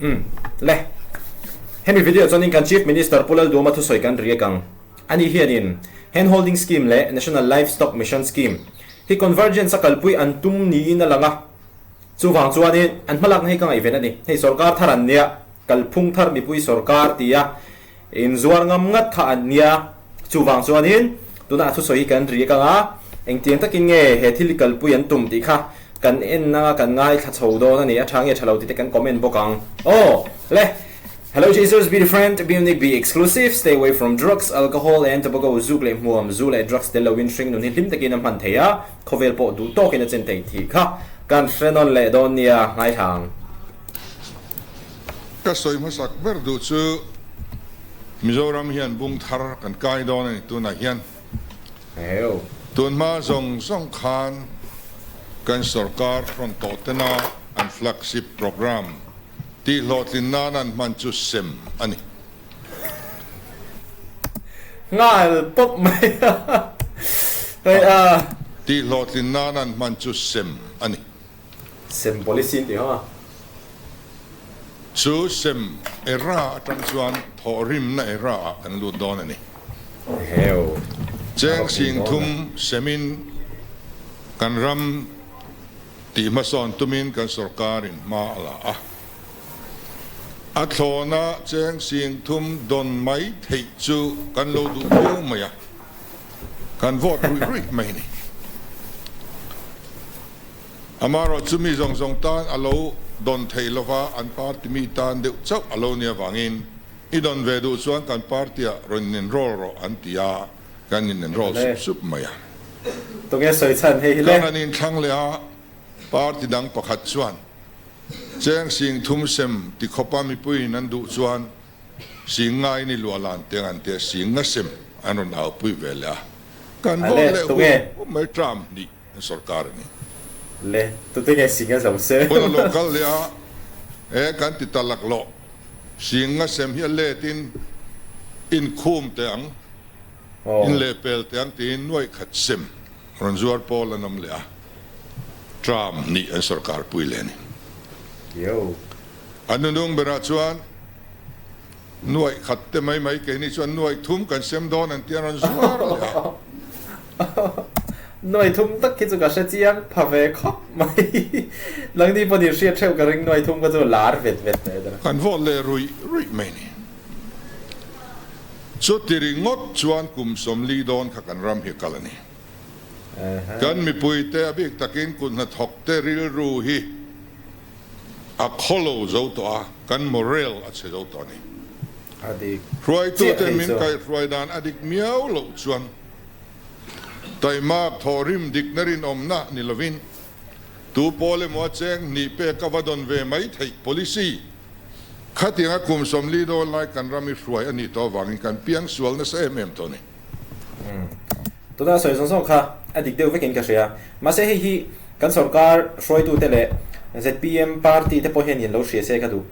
Umm le. Hemi video chuanin kan Chief Minister Pu Lalduhoma thusawi kan riak ang. Ani hianin Hand Holding Scheme leh National Livestock Mission Scheme hi convergence a kalpui an tum niin a lang a. Chuvang chuanin an hmalakna hi ka ngaihven a ni. Hei sorkar thar an nia, kalphung thar mipui sorkar tia inzuar ngam ngat kha an nia. Chuvang chuanin tunah a thusawi hi kan riak ang a, engtiang takin nge he thil hi kalpui an tum tih kha kan en anga kan ngaithla chho dawn a ni. A tha nge tha lo tih te kan comment bawk ang. Aw le! Hello Jesus, be different, be unique, be exclusive, stay away from drugs, alcohol and tobacco, zuk leh hmuam, zu leh drugs tel loin hring nun hi hlim takin a hman thei a, khawvel pawh duh tawkin a chen thei tih kha kan hre nawn leh dawn nia ngaithlang. Ka sawi hmasak ber duh chu Mizoram hian bung thar kan kai dawn a ni tunah hian. Tun hma zawng zawng khan kan sorkar hrawn tawh tena an flagship programme Tih hlawhtlin nan an hman chu sem a ni. Nghal pawp mai a hei a. Tih hlawhtlin nan an hman chu sem a ni. Sem policy an tih hawng a. Chu sem era atang chuan thawhrimna era ah kan lut dawn a ni. Heu. Cheng sing thum semin kan ram. Tih hmasawn tumin kan sorkarin hma a la a. A thlawna cheng sing thum dawn mai theih chu kan lo duh viau mai a, kan vote ruih ruih mai a ni. Amaherawh chu mi zawng zawng tan a lo dawn theih lova, an party mi tan deuh chauh a lo nia vangin i dawn ve duh chuan kan party-ah rawn inenroll rawh an ti a. Kan in enroll sup sup mai a. Tunge sawi chhan hei hi le? Kan han inthlang leh a, party dang pakhat chuan cheng sing thum sem ti khawpa mipuiin an duh chuan sing ngai ni luah lan teng an tia sing nga sem an rawn aupui ve leh a. Kan vote leh hum hum mai term hnih an sorkar a ni. Le, tute nge sing a zo sem? Hun a lo kal leh a, e kan ti ta laklawh sing nga sem hi a let in inkhum teh ang. In leh pel te ang tiin nuaih khat sem rawn zuar pawl an awm leh a, tram nih an sorkar pui leh a ni. A nunung berah chuan nuaih khat te mai mai keini chuan nuaih thum kan sem dawn an tia rawn zuar leh a. Nuaih thum tak khi chu ka hre chiang pha ve khawp mai. Nangni pawh nih hriat theuh ka ring nuaih thum kha chu lar vet vet mai a. Kan vote leh ruih ruih mai a ni. Chuti ringawt chuan kum 40 dawn kha kan ram hi kal a ni. Kan mipuite a bik takin kut hnathawkte rilru hi a khawlo zo tawh a, kan morale a chhe zo tawh a ni. Hruaitute min kaihhruai dan a dik miau loh chuan taimak thawhrim dikna rinawmna ni lovin tu pawl emaw a cheng hnih pek a va dawn ve mai theih policy Khatianga kum 40 dawn lai kan ram i hruai a nih tawh avangin kan piang sual nasa em em tawh a ni. Umm. Tuna sawi zawng zawng kha a dik deuh vekin ka hria. Mahse hei hi kan sorkar hruaitute leh zpm party te pawh hian in lo hria se ka duh.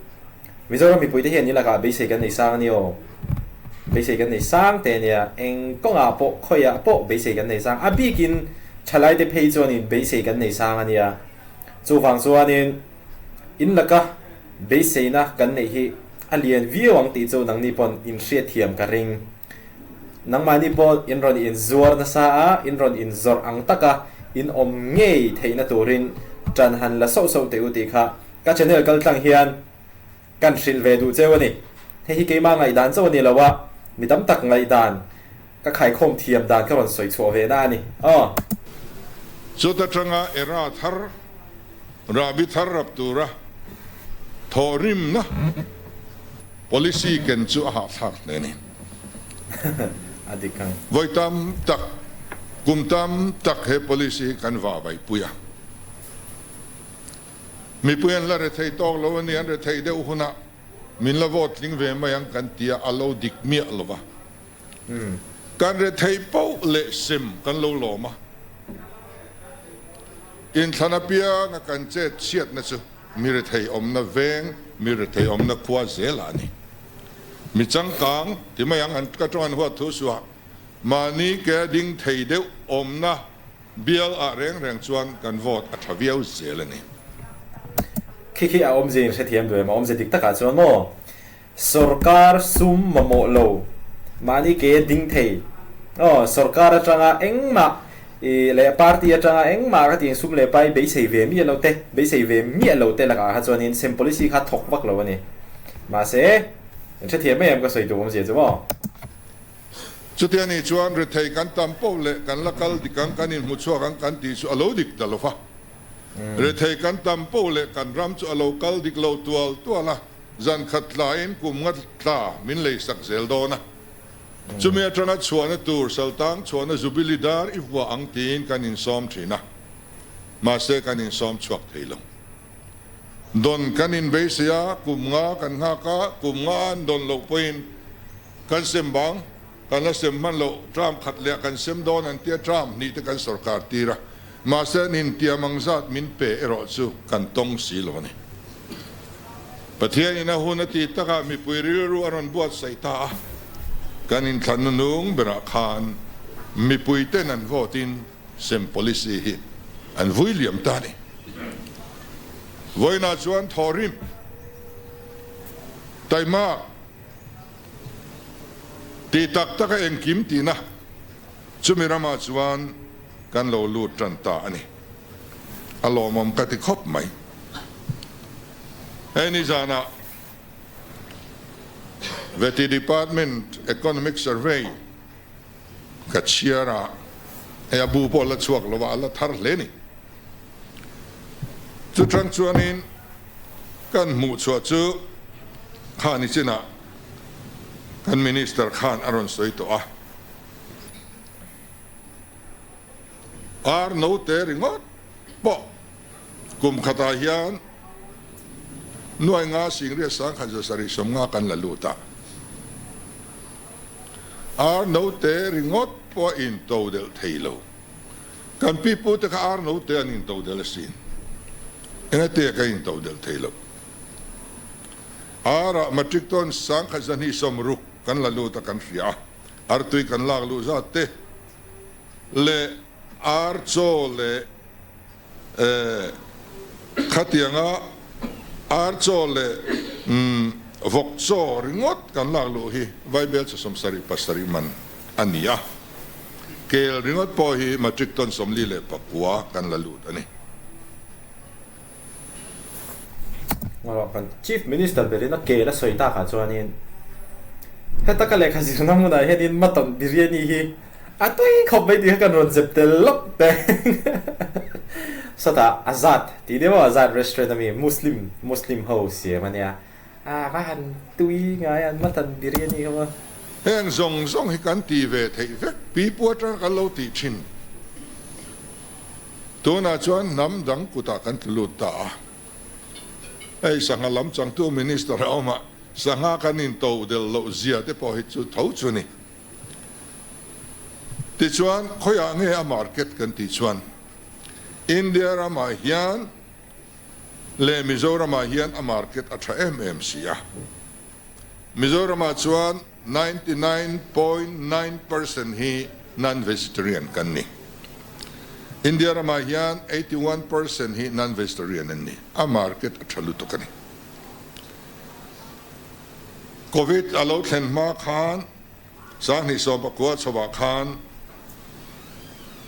Mizoram mipuite hian in lakah beisei kan nei sang a ni aw. Beisei kan nei sang te ania. Eng kawngah pawh khawiah pawh beisei kan nei sang. A bikin thalaite phei chuanin beisei kan nei sang a nia. Chuvang chuanin. In laka beiseina kan neih hi a lian viau ang tih chu nangni pawn in hriatthiam ka ring. Nangmahni pawh in rawn inzuar nasa a, in rawn inzawrh ang taka in awm ngei theihna turin ṭan han la sauh sauh teh u tih kha ka channel kaltlang hian kan hrilh ve duh cheu a ni. Hei hi keimah ngaihdan chauh a ni lo a, mi tam tak ngaihdan ka khaikhawm thiam dan ka rawn sawi chhuah ve na a ni. Aw. Chuta tanga era thar, rahbi thar rap tura thawhrimna policy ken chu a hahthlak hle a ni. A dik ang. Vawi tam tak, kum tam tak he policy hi kan vah vaihpui a. Mipui an la rethei tawk lo a ni, an rethei deuh hunah min la vote tling ve mai ang kan ti a, a lo dik miah lo va. Kan rethei poh leh sem kan lo lawm a, inthlan apianga kan chet chhiatna chu mi rethei awmna veng, mi rethei awmna khua zelah a ni. Mi changkang ti mai ang an ka tawng an huat thu suah, mahni ke a ding thei deuh awmna, Bial ah reng reng chuan kan vote a tha viau zel a ni. Khi khi a awmzia in hrethiam duh em? A awmzia dik takah chuan maw? Sorkar sum mamawh lo, mahni ke ding thei. Aw, sorkar atanga engmah i leh party atanga engmah ka tih sum leh pai beisei ve miah lo te, beisei ve miah lo te lakah kha chuanin sem policy kha thawk vak lo a ni. Mahse, in hrethiam mai em ka sawi tur awmzia chu maw? Chutia nih chuan rethei kan tam poh leh kan la kal dik ang, kan inhmu chhuak ang kan tih chu a lo dik ta lo va. Rethei kan tam poh leh kan ram chu a lo kal dik lo tual tual a, zan khat tlain kum nga tla min lei sak zel dawn a. Chumi atanga chhuahna tur Saltang chhuahna Jubilee dar i vuah ang tiin kan insawm thin a, mahse kan insawm chhuak thei lo. Dawn kan inbeisei a, kum nga kan nghak a, kum nga an dawn loh pawhin kan sem bang, kan la sem hman loh, term khat leh kan sem dawn an tia term hnih te kan sorkar tir a, mahse an intiam ang zat min pe erawh chu kan tawng si lo a ni. Pathianin a hun a ti takah mipui rilru a rawn buatsaih ta a, kan inthlanna nung berah khan mipuiten an vote in sem policy hi an vui liam ta a ni. Vawiinah chuan thawhrim, taimak, tih tak taka engkim tihna chumi ramah chuan kan lo lut tan ta a ni. A lawmawm ka ti khawp mai. Hei nizanah Vety Department Economic Survey Ka chhiar a, hei a bu pawh a la chhuak lo a, a la thar hle ni. Chutang chuanin kan hmuh chhuah chu kha ni chinah kan Minister khan a rawn sawi tawh a. Ar note ringawt pawh kum khatah hian nuai nga singriat sangkhat zasarih sawmnga kan la lut a. Ar note ringawt pawh a into delh thei lo. Kan pipu te kha ar note an into delh asin. Engate ka into delh thei lo. Ar ah matric ton sangkhat zahnih sawmruk kan la lut a kan hria a. Artui kan lak luh zat te leh ar chaw leh Khatianga ar chaw leh vawk chaw ringawt kan lak luh hi Vaibel chaw 77 man a ni a, kel ringawt pawh hi matric ton 49 kan la lut a ni. Kan Chief Minister berin a kel a sawi takah chuanin heta ka lehkha zirna hmunah hianin mutton biryani hi a tui khawp mai tih kha kan rawn zep tel lawk teh. Sawtah Azad tih deuh a Azad restaurant ami Muslim Muslim ho siam a nia a va han tui ngai an mutton biryani kha maw. Heng zawng zawng hi kan ti ve theih vek pipu atanga kan lo tih thin. Tunah chuan hnam dang kutah kan tlu lut ta a, hei sangha lam changtu Minister a awm a, sangha kan into del loh zia te pawh hi chu tho chu a ni. Tichuan khawiah nge a market kan tih chuan India ramah hian leh Mizoramah hian a market a tha em em si a, Mizoramah chuan 99.9 percent hi non-vegetarian kan ni. India ramah hian 81 percent hi non-vegetarian an ni. A market a tha lutuk a ni. Covid a lo thlen hma khan 2019 chhovah khan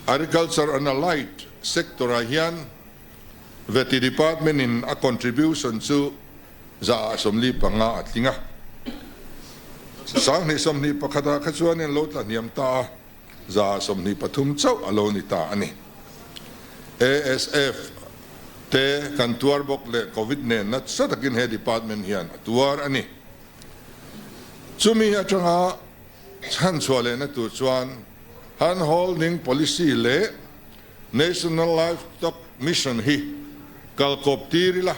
Agriculture and Allied sector ah hian Vety Department in a contribution chu 45% a tling a. 2021 ah kha chuanin lo tla hniam ta a, 23% chauh a lo ni ta a ni. ASF te kan tuar bawk leh Covid nen nasa takin he department hian a tuar a ni. Chumi atanga chhanchhuah lehna tur chuan hand holding policy leh National Livestock Mission hi kalkawp tir ila.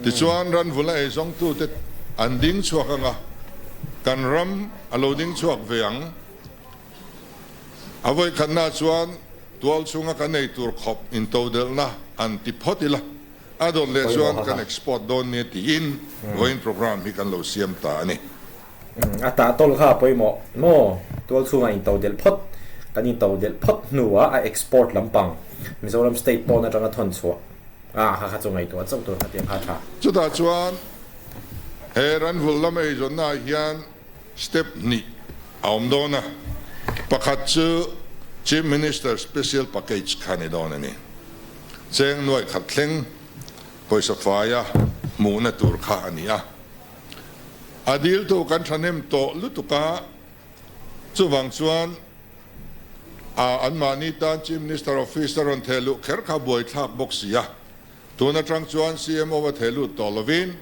Tichuan ranvula eizawngtute an ding chhuak anga, kan ram a lo ding chhuak ve ang. A vawikhatna chuan tual chhunga kan ei tur khawp intodelhna an ti phawt ila, a dawt leh chuan kan export dawn nia tiin vawiin programme hi kan lo siam ta a ni. A tahtawl kha a pawimawh maw? Tual chhungah intodelh phawt, kan intodelh phawt hnuah a export lampang Mizoram state pawn atanga thawn chhuah. A kha kha chu ngaihtuah chauh tur kha tiang kha a tha. Chutah chuan he ranvulh lam eizawnnaah hian step hnih a awm dawn a, pakhat chu Chief Minister Special Package kha a ni dawn a ni. Cheng nuai khat thleng pawisa faia hmuhna tur kha a ni a. A diltu kan thahnem tawh lutuk a, chuvang chuan a anmahni tan Chief Minister Office a rawn theh luh kher kha buaithlak bawk si a. Tun atang chuan CMO a theh lut tawh lovin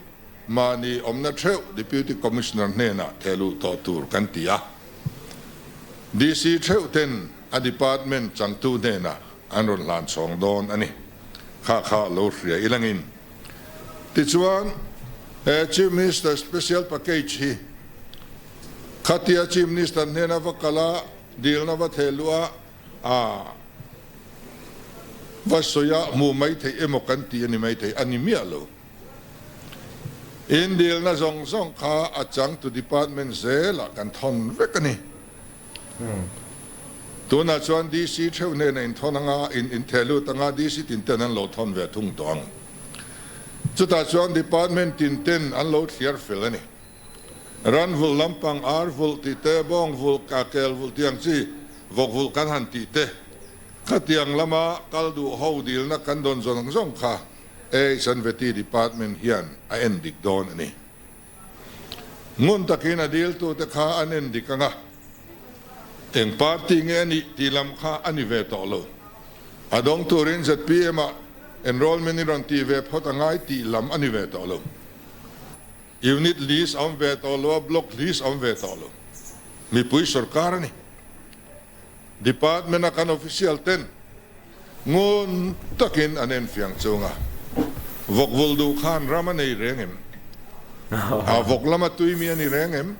mahni awmna theuh Deputy Commissioner hnenah theh luh tawh tur kan ti a. DC theuh ten a department changtu hnenah an rawn hlan chhawng dawn a ni. Kha kha lo hria ilangin. Tichuan, he Chief Minister Special Package hi khatia Chief Minister hnena va kal a, dilna va theh luh a, a va sawi a, hmuh mai theih emaw kan tih a ni mai thei a ni miah lo. In dilna zawng zawng kha a changtu department zelah kan thawn vek a ni. Tunah chuan DC theuh hnenah in thawn anga, in intheh lut anga DC tin ten an lo thawn ve thung tawh ang. Chutah chuan department tin ten an lo thliar fel a ni. Ran vulh lampang, ar vulh tih te, bawng vulh, kel vulh tih ang chi, vawk vulh kan han tih te, khatiang lama kal duh ho dilna kan dawn zawng zawng kha AHNVT department hian a en dik dawn a ni. Ngun takin a diltute kha an en dik ang a, eng party nge a nih tih lam kha a ni ve tawh lo. A dawng turin zpm ah enrollment i rawn tih ve phawt a ngai tih lam a ni ve tawh lo. Unit list a awm ve tawh lo a, block list a awm ve tawh lo. Mipui sorkar a ni. Department a kan official ten ngun takin an enfiang chung a, vawk vul duh khan ram a nei reng em? A vawk lama tui mi a ni reng em?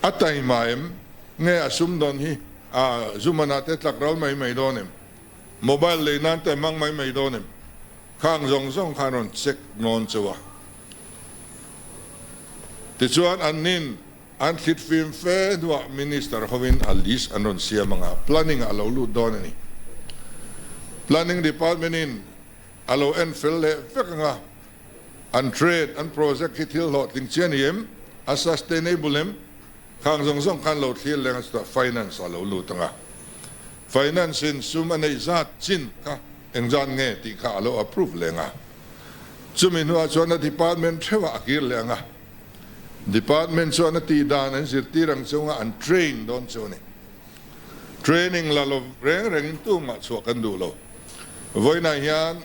A taima em? Nge a sumdawn hi a zumana te tlak ral mai mai dawn em? Mobile lei nan te hmang mai mai dawn em? Khang zawng zawng khan rawn check nawn chauh a. Tichuan annin An thlit fim fe hnuah Minister hovin a list an rawn siam ang a, planning ah a lo lut dawn a ni. Planning Department in a lo en fel leh vek ang a, an trade, an project hi thil hlawhtling chi a ni em, a sustainable em, khang zawng zawng khan lo thlir leng a chutah Finance ah a lo lut ang a. Finance in sum a neih zat chin kha engzat nge tih kha a lo approve leng a. Chumi hnuah chuan a department theuhah a kir leh ang a. Department chuan a tih dan an zirtir ang chunga an train dawn chu a ni. Training la lo reng rengin tumah chhuah kan duh lo. Vawiinah hian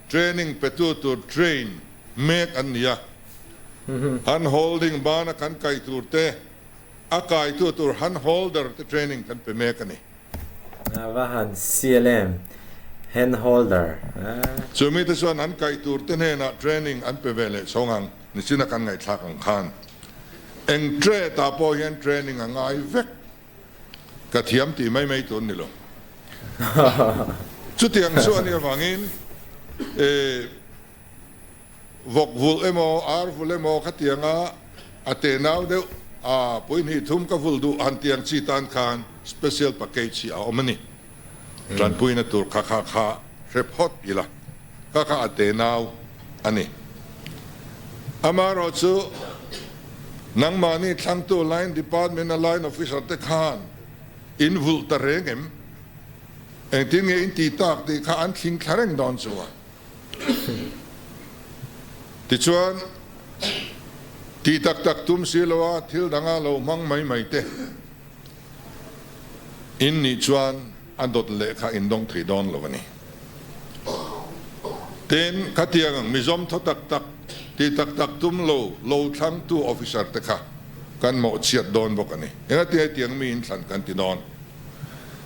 training petu tur train mek an ni a. Hand holding bana kan kai tur te, a kaitu tur hand holder te training kan pe mek a ni. A va han sial em? Hand holder a. Chumi te chuan an kaih tur te hnenah training an pe ve leh chhawng ang, nichina kan ngaihthlak ang khan. Eng trade ah pawh hian training a ngai vek. Ka thiam tih mai mai tur ni lo. Chutiang chu a nih avangin eh. Vawk vulh emaw, ar vulh emaw khatianga a tenau deuh a pawihnih thum ka vulh duh han tiang chi tan khan special package hi a awm a ni. Tanpuina tur kha kha kha hre phawt ila, kha kha a tenau a ni. Amaherawhchu nangmahni thlangtu line department a line officer te khan in vulh ta reng em? Engtin nge in tih tak tih kha an thling thla reng dawn chu a. Tichuan, tih tak tak tum si loa thil danga lo hmang mai mai te in nih chuan a dawt leh kha in dawng thei dawn lo a ni. Tin, khatiang ang mizawm thaw tak tak, tih tak tak tum lo, lo thlangtu officer te kha kan mawhchhiat dawn bawk a ni. Engati hetiang mi in thlan kan ti dawn?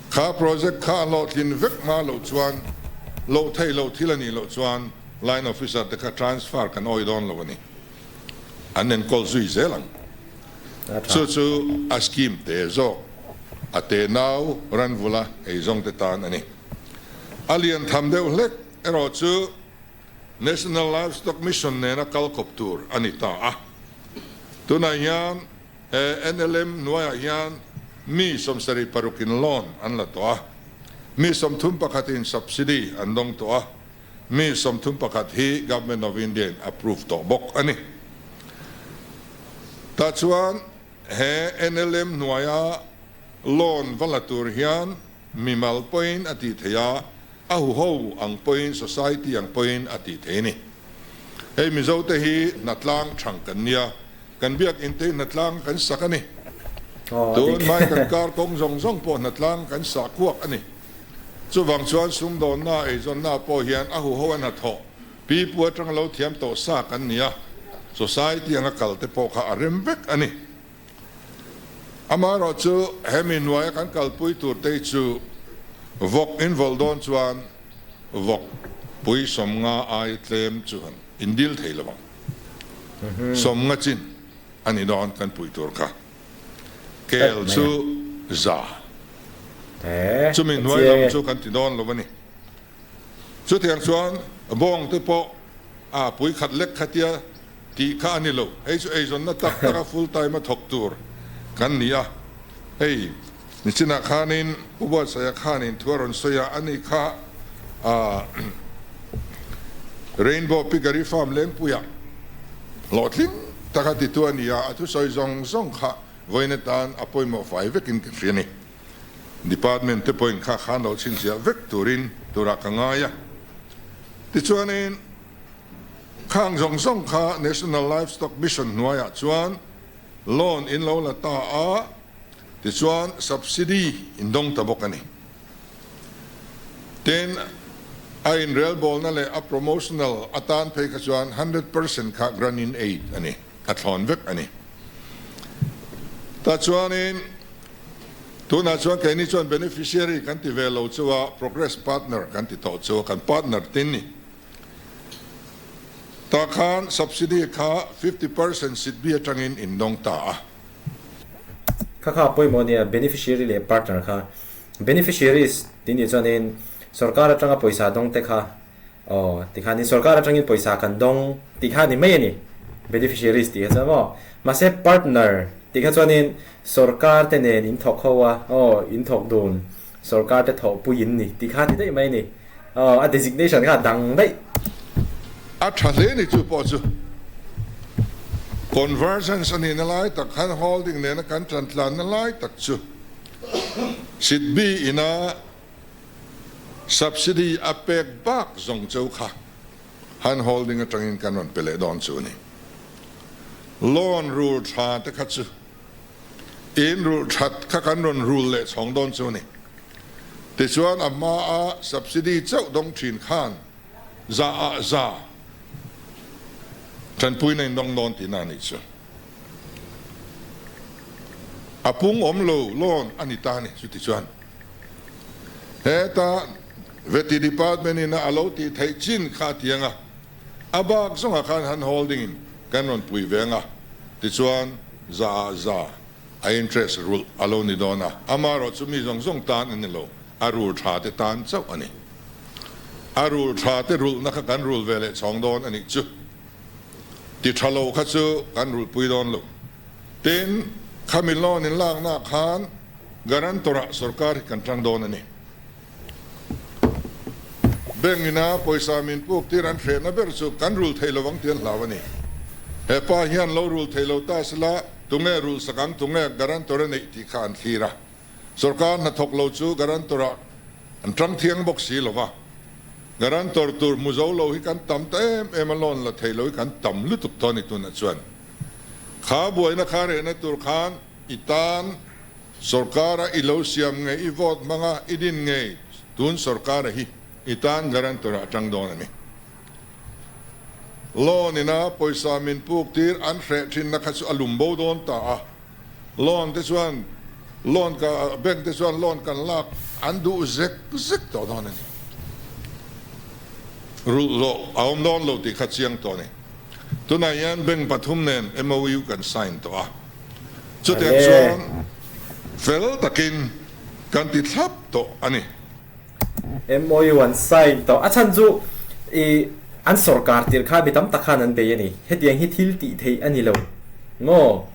Kha project kha a hlawhtlin vek hma loh chuan loh theih loh thil a nih loh chuan line officer te kha transfer kan awih dawn lo a ni. An enkawl zui zel ang. Chu chu a scheme te zawk a te nau ranvula eizawng te tan a ni. A lian tham deuh hlek erawh chu National Livestock Mission nena kal kawp tur a ni ta a. Tunah hian He NLM hnuaiah hian mi 76 in loan an la tawh a, mi 31 in subsidy an dawng tawh a. mi 31 hi Government of India in approve tawh bawk a ni. Tah chuan he NLM hnuaia loan va la tur hian mimal pawhin a tih theih a, a huho ang pawhin society ang pawhin a tih theih a ni. Hei Mizote hi hnatlang thang kan nia, kan biakinn te hi hnatlang kan sak a ni. Tun hmai kan kar kawng zawng zawng pawh hnatlang kan sah kuak a ni. Chuvang chuan sumdawnna, eizawnna pawh hian a huho a hnathawh pipu atanga lo thiam tawh sa kan ni a, society anga kal te pawh kha a rem vek a ni. Amaherawh chu hemi hnuaia kan kalpui tur te hi chu vawk involh dawn chuan vawk pui 50 ai tlem chu han indil thei lo ang. 50 chin a ni dawn kan pui tur kha. Kel chu 100. Chumi hnuai lam chu kan ti dawn lo a ni. Chutiang chuan bawng te pawh a pui khat lek khatia tih kha a ni lo. Hei chu eizawnna tak taka full time a thawk tur kan ni a. Hei nichinah khanin Pu Buatsaia khanin thu a rawn sawi a, ani kha Rainbow Piggery Farm Lengpuia hlawhtling taka titu a ni a, a thusawi zawng zawng kha vawiin atan a pawimawh fai vekin ka hria a ni. Department te pawhin kha khan lo chhinchhiah vek turin turah ka ngai a. Tichuanin khang zawng zawng kha National Livestock Mission hnuaiah chuan loan in lo la ta a, tichuan subsidy in dawng ta bawk a ni. Tin, a inrelbawlna leh a promotional atan phei kha chuan 100% kha grant in aid a ni, a thlawn vek a ni. Tah chuanin tunah chuan keini chuan beneficiary kan ti ve lo chu a, progress partner kan ti tawh chu a, kan partner tin ni. Tah khan subsidy kha 50% SIDBI atangin in dawng ta a. Kha kha pawimawh nia beneficiary leh partner kha. Beneficiaries tih nih chuanin sorkar atanga pawisa dawng te kha aw tikhanin sorkar atangin pawisa kan dawng tih kha a ni mai a ni beneficiaries tih kha chuan maw. Mahse partner tih kha chuanin sorkar te nen in thawk ho a aw in thawk dun sorkar te thawhpui in ni tih kha a ni daih mai a ni. Aw a designation kha a dang daih. A tha hle ni chu pawh chu convergence a nihna lai tak khan holding nena kan tantlanna lai tak chu SIDBI ina subsidy a pek bak zawng cheu kha han holding atangin kan rawn pe leh dawn chu a ni. Loan rul tha te kha chu in rulh that kha kan rawn rul leh chhawng dawn chu a ni. Tichuan a hmaa subsidy chauh dawng thin khan za ah za tanpuina in dawng dawn tihna a nih chu. A pung awm lo loan a ni ta a ni. Chutichuan heta Vety Department in a lo tih theih chin kha a ti ang a, a bak zawngah khan hand holding in kan rawn pui ve ang a, tichuan za ah za a interest rulh a lo ni dawn a, amaherawh chu mi zawng zawng tan a ni lo, a rul tha te tan chauh a ni. A rul tha te rulhna kha kan rul ve leh chhawng dawn a nih chu. Ti tha lo kha chu kan rulhpui dawn lo. Tin, khami loan in laknaah khan guarantor ah sorkar hi kan tang dawn a ni. Bank ina pawisa min puk tir an hrehna ber chu kan rul thei lovang tih an hlau a ni. He pa hian lo rul thei lo ta sela tunge rul sak ang tunge guarantor a neih tih kha an thlir a. Sorkar hnathawk lo chu guarantor ah an tang thiang bawk si lova. Guarantor tur hmu zo lo hi kan tam ta em em a loan la thei lo hi kan tam lutuk tawh a ni tunah chuan. Kha buaina kha rehna tur khan i tan Sorkara i lo siam ngei, i vote hmanga i din ngei tun sorkara hi i tan guarantor ah tang dawn a ni. Loan ina pawisa min puk tir an hreh thinna kha chu a lum bo dawn ta a, loan te chuan loan ka bank te chuan loan kan lak an duh zek zek tawh dawn a ni. Rulh loh a awm dawn lo tih kha chiang tawh a ni. Tunah hian bank pathum nen MOU kan sign tawh a. Chutiang chuan fel takin kan ti thlap tawh a ni. MOU an sign tawh. A chhan chu i an sorkar tir kha mi tam tak khan an bei a ni. Hetiang hi thil tih theih a ni lo maw?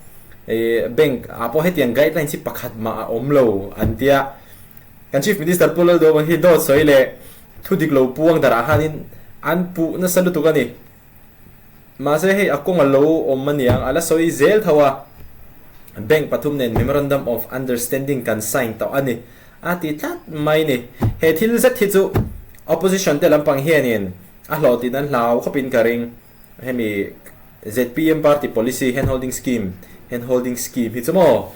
I bank ah pawh hetiang guidelines hi pakhat mah a awm lo an tia. Kan Chief Minister Pu Lalduhoma hi dawt sawi leh thu dik lo puang darah khanin. An puh nasa lutuk a ni. Mahse hei a kawng a lo awm aniang, a la sawi zel tho a. Bank pathum nen Memorandum of Understanding kan sign tawh a ni, a ti tlat mai ni. He thil zet hi chu Opposition te lampang hianin a hlawhtlin an hlau khawpin ka ring. Hemi zpm party policy hand holding scheme, hand holding scheme hi chu maw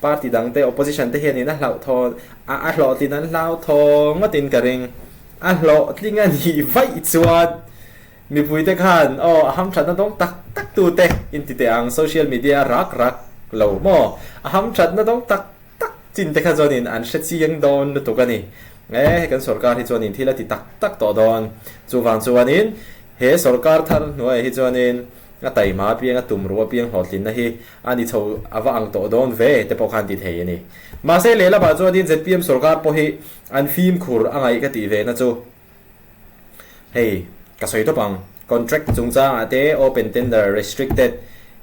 party dang te opposition te hianin a hlauhthawn a a hlawhtlin an hlauhthaw ngawtin ka ring. A hlawhtling a nih vaih chuan mipui te khan aw a hamthatna dawng tak tak tu te in ti teh ang social media a rak rak lo maw a hamthatna dawng tak tak chin te kha chuanin an hre chiang dawn lutuk a ni. E hei kan sorkar hi chuanin thil a ti tak tak tawh dawn. Chuvang chuanin he sorkar thar hnuaiah hi chuanin a taima apiang a tumruh apiang hlawhtlinna hi a ni chho a va ang tawh dawn ve te pawh khan ti thei a ni. Mahse lehlamah chuanin zpm sorkar pawh hi an fimkhur a ngaih ka tih ve na chu hei ka sawi tawp ang. Contract chungchangah te open tender restricted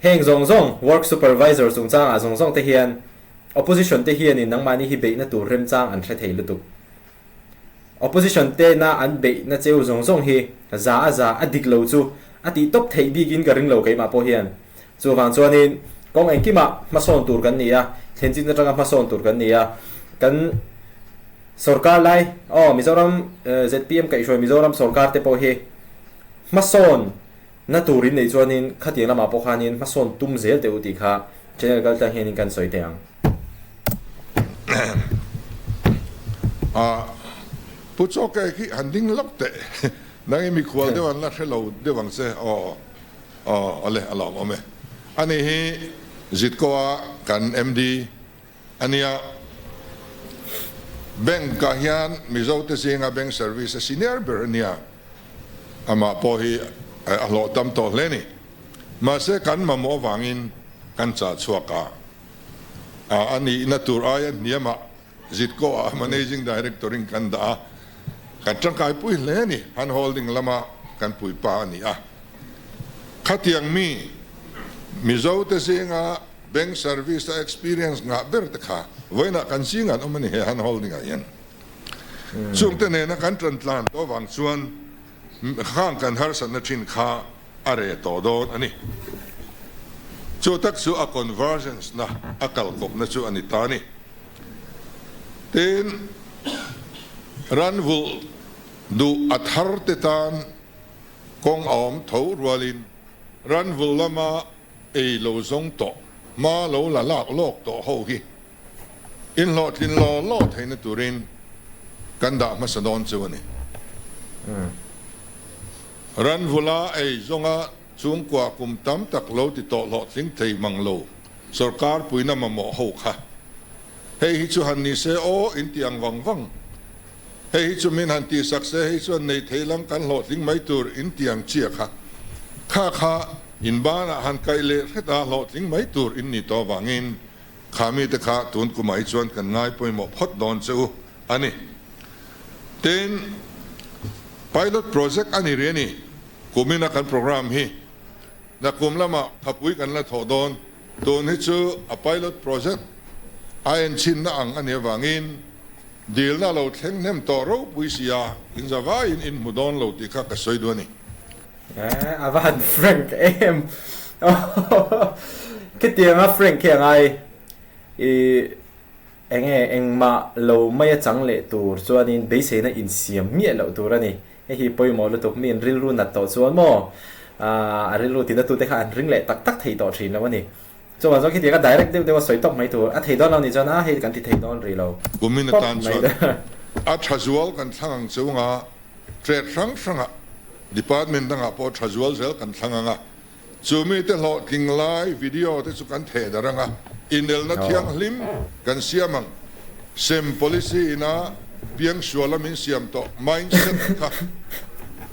heng zawng zawng work supervisor chungchangah zawng zawng te hian opposition te hianin nangmahni hi beihna tur remchang an hre thei lutuk. Opposition tena an beihna cheu zawng zawng hi za a za a dik lo chu a tih tawp theih bikin ka ring lo keimah pawh hian. Chuvang chuanin kawng engkimah hmasawn tur kan ni a, thlen chin atanga hmasawn tur kan ni a, kan sorkar lai aw Mizoram zpm kaihhruai Mizoram sorkar te pawh hi hmasawn na tur in neih chuanin khatiang lamah pawh khanin hmasawn tum zel teh u tih kha channel kal tlang hianin kan sawi teh ang. A Pu Chawke khi han ding lawk teh. Nang i mikhual deuh an la hre lo deuh ang che. Aw aw awle a lawmawm e. Ani hi Zitkoa kan MD a nia. Bank ah hian Mizo te zinga bank service a senior ber a nia. Amah pawh hi a hlawh tam tawh hle a ni. Mahse kan mamawh avangin kan chah chhuak a. A nihna tur aia hniamah Zitko ah Managing Director in kan dah a, kan tangkai pui hle a ni. Han holding lama kan puipa a ni a. Khatiang mi Mizo te zinga bank service a experience ngah ber te kha vawiinah kan zingah an awm a ni he han holding ah hian. Chungte nena kan tan tlan tawh avang chuan khang kan harsatna thin kha a reh tawh dawn a ni. Chu tak chu a convergence na a kalkawpna chu a ni ta a ni. Tin, ranvulh duh a thar te tan kawng a awm tho rualin ranvulh lama ei lo zawng tawh, hma lo la lak lawk tawh ho hi inhlawhtlin law law theihna turin kan dah hmasa dawn chu a ni. Ranvula ei zawnga chhungkua kum tam tak lo ti tawh hlawhtling thei mang lo sawrkar puina mamawh ho kha. Hei hi chu han ni se aw in ti ang vang vang. Hei hi chu min han tihsak se hei chuan nei thei lang kan hlawhtling mai tur in ti ang chia kha. Kha kha in banah han kaih leh hret a hlawhtling mai tur in ni tawh avangin kha mite kha tun kumah hi chuan kan ngai pawimawh phawt dawn che u a ni. Tin, pilot project a ni rih a ni. Kumina kan programme hi nakum lamah thapui kan la thawh dawn. Tun hi chu a pilot project a enchhinna ang a nih avangin dilna lo thleng hnem tawh ropui si a, in za vaiin in hmu dawn lo tih kha ka sawi duh a ni. A va han frank em! Khitianga frank hi a ngai i. Enge engmah lo mai a chang leh tur chuanin beiseina insiam miah loh tur a ni. Hei hi pawimawh lutuk mi an rilru nat tawh chuan maw a rilru tina tute kha an ring leh tak tak thei tawh thin lo a ni. Chuvang chuan khitiang a direct deuh deuh a sawi tawk mai tur a thei dawn lo nih chuan a hei kan ti thei dawn rih lo Kumin pawp atan mai chuan a tha zual kan thlang ang chunga trade hrang hrangah department dangah pawh tha zual zel kan thlang ang a. Chu mite hlawhtling lai video te chu kan theh darh ang a, inelna thianghlim kan siam ang. Sem policy ina piangsuala min siam tawh mindset kha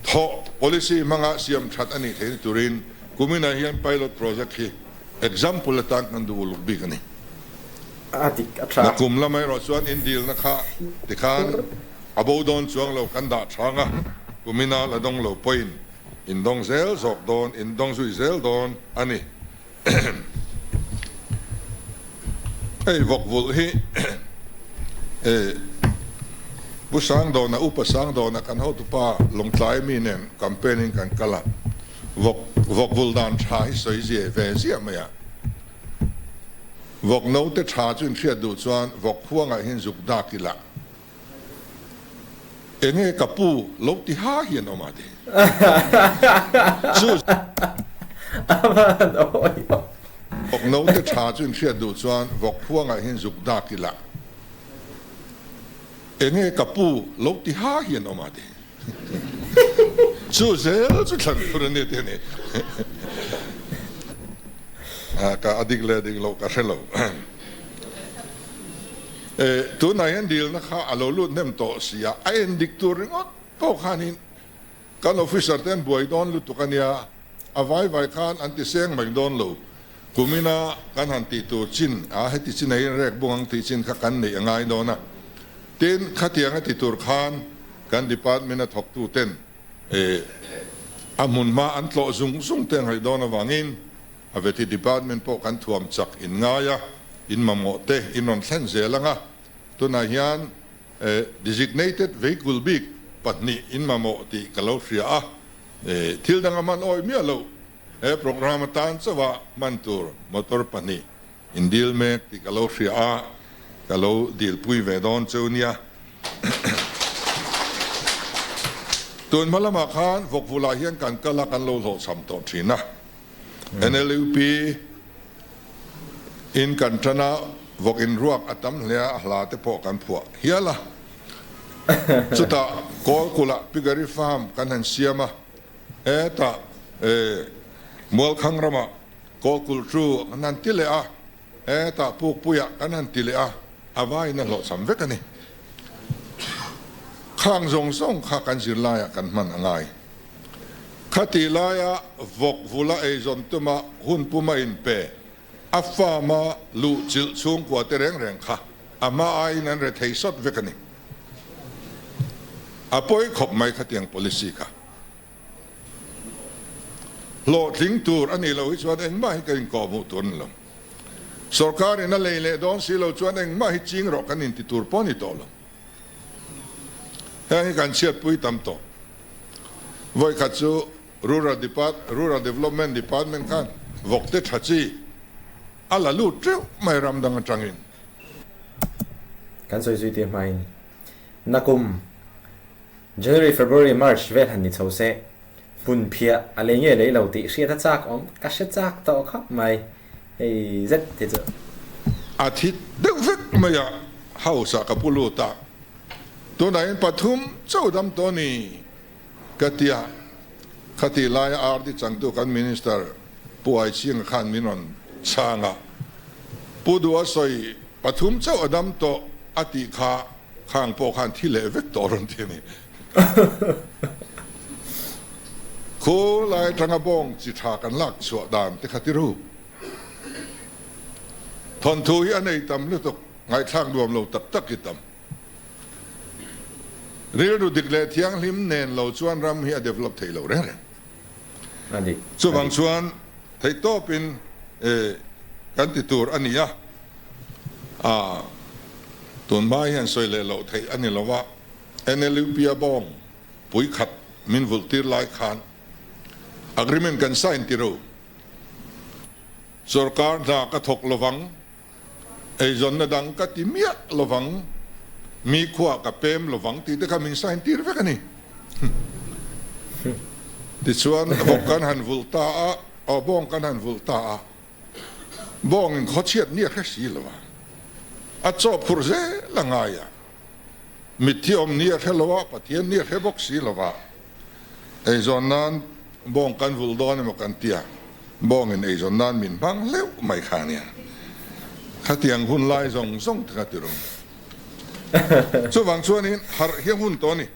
thawh policy hmanga siam that a nih theihna turin kuminah hian pilot project hi example atan kan duh uluk bik a ni. A dik a tha. Nakum lam erawh chuan indilna kha tikhan a bo dawn chuang lo kan dah thang a, kumina la dawng lo pawhin In dawng zel zawk dawn, in dawng zui zel dawn a ni. Hei vawk vulh hi eh. Pu Sangdawna, Upa Sangdawna kan hotupa Lawngtlai mi nen campaign in kan kal a, vawk vawk vul dan tha hi sawi zia ve ziah mai a. Vawk note tha chu in hriat duh chuan vawk khuangah hian zuk dak ila. Enge ka pu lo ti ha hian awm a ti. Chu vawk note tha chu in hriat duh chuan vawk khuangah hian zuk dak ila. Enge ka pu lo ti ha hian awm a ti. Chu zel chu thlan tur a ni ti a ni. Ka a dik leh dik loh ka hre lo. Tunah hian dilna kha a lo lut hnem tawh si a, a en dik tur ringawt pawh khanin Kan officer te an buai dawn lutuk a nia, a vai vai khan an ti seng mai dawn lo. Kumina kan han tih tur chin a heti chin a inrek bung ang tih chin kha kan neih a ngai dawn a. Tin, khatiang a ti tur khan kan department a thawktu ten a hmun hma an tlawh zung zung te a ngaih dawn avangin a veti department pawh kan thuam chak in ngai a, in mamawh te in rawn thlen zel ang a. Tunah hian Designated vehicle bik pahnih in mamawh tih ka lo hria a, thil dang a hman awih miah loh. He programme atan chauha hman tur motor pahnih in dil mek tih ka lo hria a, ka lo dilpui ve dawn cheu nia. Tun hma lamah khan Vawkvulah hian kan kal a, kan lo hlawhchham tawh thin a. NLUP in kan tan a, vawk in ruak a tam hle a, a hla te pawh kan phuah hial a. Chutah Kawlkulh-ah Piggery Farm kan han siam a, hetah Mualkhang ramah Kawlkulh chu kan han ti leh a, hetah Pukpuiah kan han ti leh a, a vaiin a hlawhchham vek a ni. Khang zawng zawng kha kan zirlaiah kan hman a ngai. Khati laia vawk vula eizawn tuma hun puma inpe, a farm-a luh chilh chhungkua te reng reng kha a hma aiin an re thei sawt vek a ni. A pawi khawp mai khatiang policy kha. Hlawhtling tur a nih loh hi chuan engmah hi kan inkawhhmuh tur a ni lo. Sorkarin a lei leh dawn si lo chuan engmah hi ching rawh kan inti tur pawh a ni tawh lo. Heng hi kan chhiatpui tam tawh. Vawikhat chu Rural Depart Rural Development Department khan vawkte tha chi a la lut teuh mai ram dang atangin. Kan sawi zui tir hmain nakum January, February, March vel han ni chho se hmun phiah a lei nge lei lo tih hriat a chak awm ka hre chak tawh khawp mai hei zet hi chu. A thi deuh vek mai a, house ah ka pu lut a, tunah hian pathum chauh dam tawh a ni ka ti a, khati laia RD changtu kan Minister Pu Aichhinga khan min rawn chhang a, Pu Duha sawi pathum chauh a dam tawh a tih kha khang pawh khan thi leh vek tawh rawn ti a ni. Khu lai atanga bawng chi tha kan lak chhuah dan te kha ti ru. Thawnthu hi a nei tam lutuk, ngaihthlak nuam lo tak tak hi tam. Rilru dik leh thianghlim nen lo chuan ram hi a develop thei lo reng reng. Chuvang chuan theihtawpin kan ti tur a ni a, tun hma hian sawi leh loh theih a ni lo a, NLUP-a bawng pui khat min vulh tir lai khan agreement kan sign ti ro. Sorkar hna ka thawk lovang, eizawnna dang ka ti miah lovang, mi khuah ka pem lovang tih te kha min sign tir vek a ni. Tichuan vawk kan han vulh ta a, aw bawng kan han vulh ta a, bawngin khawchhiat ni a hre si lo a, a chaw phurh zel a ngai a. Mitthi awm ni a hre lo a, Pathian ni a hre bawk si lo va. Eizawn nan bawng kan vulh dawn emaw kan tia, bawngin eizawn nan min hmang hleuh mai kha ania. Khatiang hun lai zawng zawng te kha ti rawh. Chuvang chuanin harh hi a hun tawh a ni.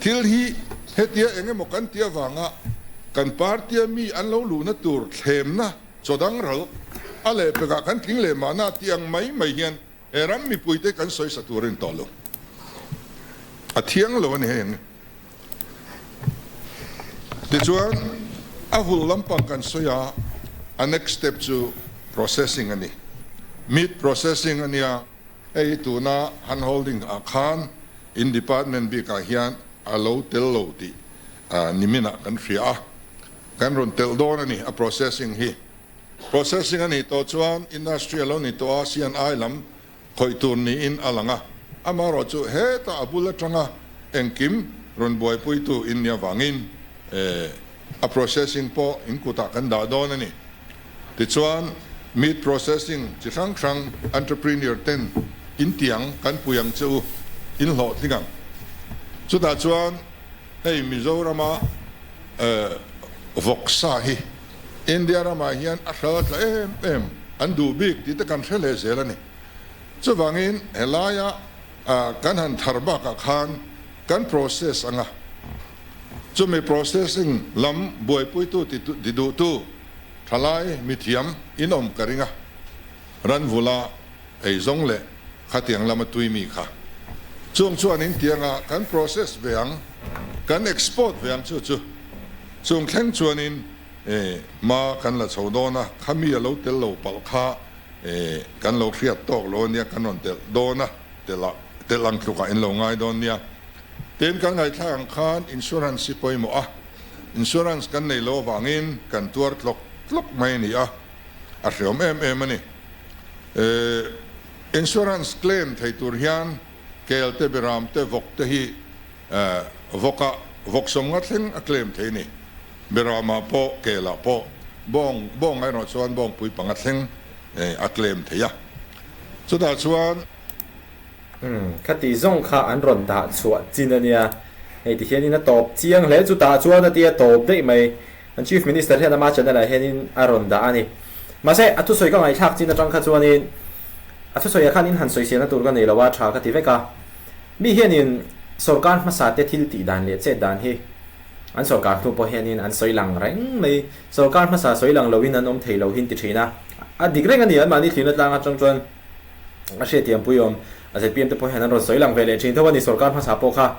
Thil hi hetia eng emaw kan ti avanga kan party-a mi an lo luhna tur thlemna chaw dang ral a lehpekah kan tling leh mahna tih ang mai mai hian He ram mipuite kan sawisa tur a ni tawh lo. A thiang lo a ni hei ang. Tichuan, a hul lampang kan sawi a, a next step chu processing a ni. Meat processing a nia, hei tuna hand holding ah khan. In department bikah hian a lo tel lo tih niminah kan hria a, kan rawn telh dawn a ni a processing hi. Processing a nih tawh chuan industry a lo ni tawh a, CNI lam khawih tur niin a lang a, amaherawh chu hetah a bul atanga engkim rawn buaipuitu in nih avangin a processing pawh in kutah kan dah dawn a ni. Tichuan meat processing chi hrang hrang entrepreneur ten in tiang kan pui ang che u, in hlawhtling ang. Chutah chuan hei Mizorama vawksa hi India ramah hian a hral tla em em, an duh bik tih te kan hre leh zel a ni. Chuvangin helaia kan han thar bakah khan kan process anga chumi processing lam buaipuitu ti duhtu thalai mithiam in awm ka ring a, ranvula eizawng leh khatiang lama tui mi kha. Chung chuan in tianga kan process ve ang, kan export ve ang chu chu. Chung thleng chuanin hma kan la chho dawn a, khami a lo tel lo palh kha kan lo hriat tawk lo ania, kan rawn telh dawn a, telh ah telh ang tlukah in lo ngai dawn nia. Tin, kan ngaihthlak ang khan insurance hi pawimawh a, insurance kan nei lo avangin kan tuar tlawk tlawk mai a ni a, a hreawm em em a ni. Insurance claim thei tur hian kel te, beram te, vawk te hi vawkah vawk sawmnga thleng a claim thei a ni. Beramah pawh, kelah pawh, bawng bawng erawh chuan bawngpui panga thleng a claim thei a. Chutah chuan. Umm, khati zawng kha an rawn dah chhuah chin a nia. Hei ti hianin a tawp chiang hle chutah chuan a tia tawp daih mai. An Chief Minister hian ama channel ah hianin a rawn dah a ni. Mahse, a thusawi ka ngaihthlak chin atang kha chuanin a thusawiah khan in han sawiselna tur ka nei lo a, tha ka ti vek a. Mi hianin sorkar hmasa te thil tih dan leh chet dan hi an sorkar hnu pawh hianin an sawi lang reng mai. Sorkar hmasa sawi lang loin an awm thei lo hin ti thin a. A dik reng a ni, anmahni thlirna tlang atang chuan a hriathiam pui awm. A zpm te pawh hian an rawn sawi lang ve leh thin tho a ni sorkar hmasa pawh kha.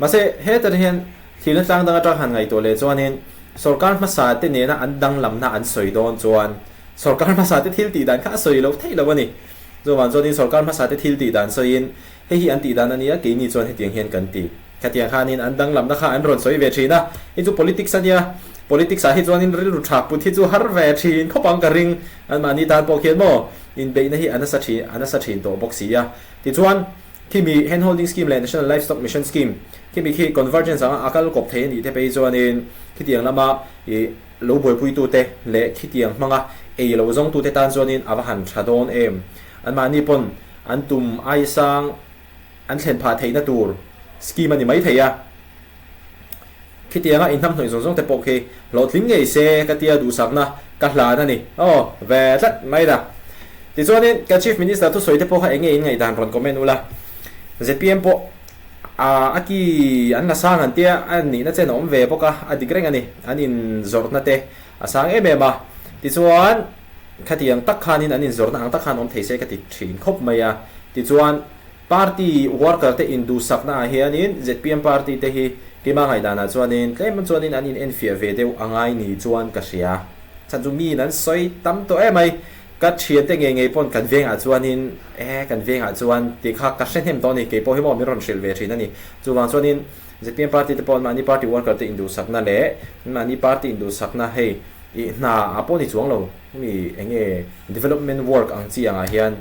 Mahse, hetah hian thlirna tlang dang atang han ngaihtuah leh chuanin sorkar hmasa te nena an danglamna an sawi dawn chuan sorkar hmasa te thil tih dan kha a sawi lo theih lo a ni. Chuvang chuanin sorkar hmasa te thil tih dan sawiin hei hi an tih dan a nia, keini chuan hetiang hian kan ti. Khatiang khanin an danglamna kha an rawn sawi ve thin a, hei chu politics a nia, politics ah hi chuanin rilru tha put hi chu har ve thin khawp ang ka ring, anmahni tan pawh khian maw inbeihna hi a nasa thin a nasa thin tawh bawk si a. Tichuan, khimi Hand Holding Scheme leh National Livestock Mission Scheme khimi khi convergence anga a kal kawp thei a nih te phei chuanin khitiang lama ih lo buaipuitute leh khitiang hmanga ei lo zawngtute tan chuanin a va han tha dawn em. Anmahni pawn an tum aisang an thlen phah theihna tur scheme a ni mai thei a. Khitianga inhnamhnawih zawng zawng te pawh khi hlawhtling ngei se ka tia duhsakna ka hlan a ni. Aw, ve tlat mai da. Tichuanin kan Chief Minister thusawi te pawh kha eng nge in ngaihdan rawn comment ula. Zpm pawh a ki an la sang an tia a nihna chen a awm ve bawk a, a dik reng a ni. An inzawrhna te a sang em em a. Tichuan khatiang tak khanin an inzawrhna ang tak khan awm thei se ka ti thin khawp mai a. Tichuan Party worker te induhsakna ah hianin zpm party te hi keimah ngaihdanah chuanin tlem chuanin an in enfiah ve deuh a ngai ni chuan ka hria. Chhan chu miin an sawi tam tawh em mai. Ka thian te ngei ngei pawn kan vengah chuanin e kan vengah chuan tih kha ka hre hnem tawh a ni. Kei pawh hi maw min rawn hrilh ve thin a ni. Chuvang chuanin zpm party te pawh mahni party worker te induhsakna leh mahni party induhsakna hei ih hna ah pawh ni chuang lo mi enge development work ang chi angah hian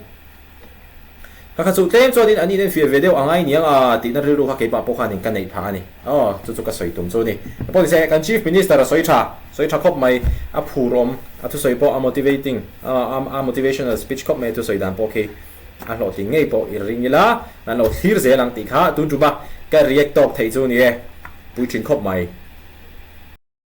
Ka kha chu tlem chuanin an inenfiah ve deuh a ngai niang a tihna rilru kha keimah pawh khanin ka neih phah a ni. Aw, chu chu ka sawi tum chu a ni. Pawh nise, kan Chief Minister a sawi tha, sawi tha khawp mai, a phur awm, a thusawi pawh a motivating, a motivational speech khawp mai a thusawi dan pawh khi a hlawhtling ngei pawh i ring ila, kan lo thlir zel ang tih kha tun tuma ka react tawk theih chu ni e, pui thin khawp mai.